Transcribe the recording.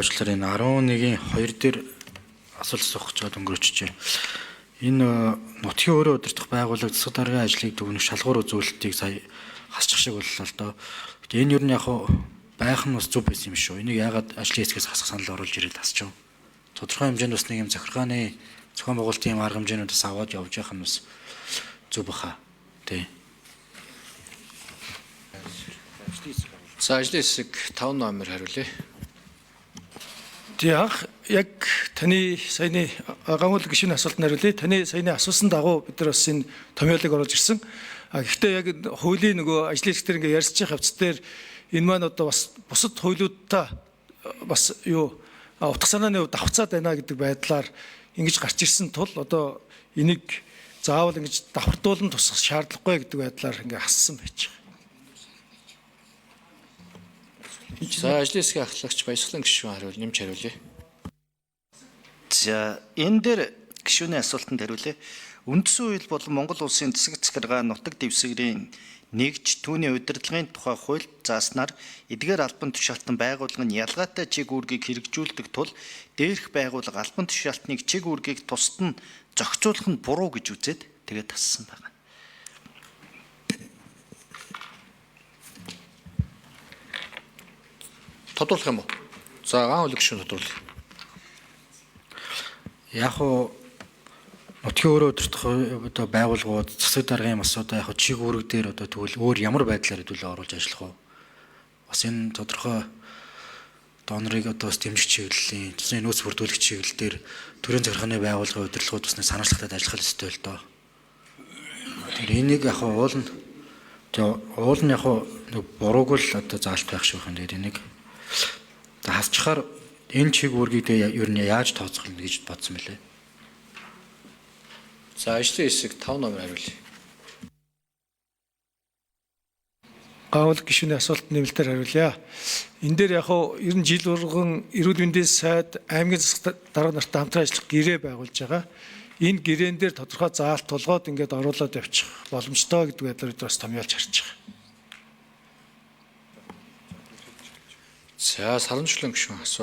Уучлаарай, энэ 11-ийн 2 дээр асуулт асуух гэж байгаад өнгөрөөчжээ. Энэ нутгийн өөрөө удирдах байгууллага засаг даргын ажлыг дүгнэх шалгуур үзүүлэлтийг сая хасчих шиг боллоо л доо. Гэтэ энэ ер нь яг байх нь бас зөв байсан юм шүү. Энийг яагаад ажлын хэсгээс хасах санал оруулж ирээд хасчих вэ? Тодорхой хэмжээнд бас нэг юм захиргааны зохион байгуулалтын юм арга хэмжээнүүдээс аваад явж явах нь бас зөв баха. Тэ. За, ажлын хэсэг 5 номер хариулъя. Тий, анх яг таны саяны гамуул гишүүний асуултанд хариулъя. Таны саяны асуусан дагуу бид нар бас энэ томьёолыг оруулж ирсэн. А гэхдээ яг хуулийн нөгөө ажлын хэсэг дээр ингээ ярьж байгаа хавц дээр энэ маань одоо бас бусад хуулиудтай бас юу утга санааны хувьд давхцаад байна гэдэг байдлаар ингэж гарч ирсэн тул одоо энийг заавал ингэж давхардуулан тусах шаардлагагүй гэдэг байдлаар ингээ хассан байж байгаа. За, ажлын хэсгийн ахлагч Баясгалан гишүүн хариул нэмж хариулъя. За, энэ дээр гишүүний асуултанд хариулъя. Үндсэн хууль болон Монгол улсын засаг захиргаа нутаг дэвсгэрийн нэгж түүний удирдлагын тухай хуульд зааснаар эдгээр албан тушаалтан байгууллага нь ялгаатай чиг үүргийг хэрэгжүүлдэг тул дээрх байгууллага албан тушаалтныг чиг үүргийг тусад нь зохицуулах нь буруу гэж үзээд тэгээд тассан байна. Тодруулах юм уу? За, ган хууль гишүүн тодруулъя. Яг уу нутгийн өөрөө удирдах одоо байгууллагууд засаг даргын бас одоо яг чиг үүрэг дээр одоо тэгвэл өөр ямар байдлаар хэдүүлээ оруулж ажиллах вэ? Бас энэ тодорхой донорыг одоо бас дэмжих чиглэлийн, засгийн нөөц бүрдүүлэх чиглэл дээр төрийн захиргааны байгууллагын удирдлагууд бас нэг санаачлагтай ажиллах ёстой л доо. Тэр энийг яг уул нь тэгээ уул нь яг нэг буруугүй л одоо заалт байх шиг байна. Тэгээд энийг за хасчихаар энэ чиг үүргийг тэгээ ер нь яаж тооцох юм гэж бодсон мөлий. За, ажлын хэсэг 5 номер хариулъя. Гавл гишүүний асуултанд нэмэлтээр хариулъя. Энэ дээр яг хуу ер нь жил урган эрүүл мэндийн сайд аймгийн засаг дарга нартай хамтран ажиллах гэрээ байгуулж байгаа. Энэ гэрээн дээр тодорхой заалт тулгоод ингээд оруулаад явчих боломжтой гэдэг байдлаар бид бас томьёолж харж байгаа. За, сарамжлан гишүүн асуу.